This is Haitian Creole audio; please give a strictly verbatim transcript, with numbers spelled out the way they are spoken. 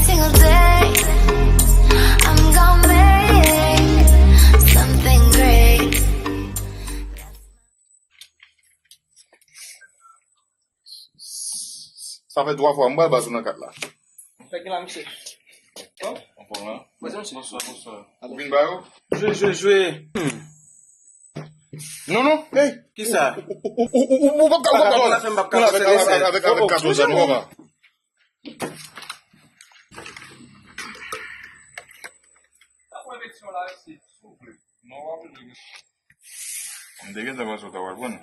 Single day, I'm gonna make something great. Sa fè twa fwa m pral ba sou nan kat la. Fè gen la, misye. Anfòm la. Bonswa, misye. Bonswa, bonswa. Ou vin ba yo? Jwe, jwe, jwe. Non, non, hey! Kisa? Ou p ap ka, ou p ap ka. Ou la fè m p ap ka fè Avèk, avèk, avèk kato zam, ou pa. M te gentan panse w ta pral pran.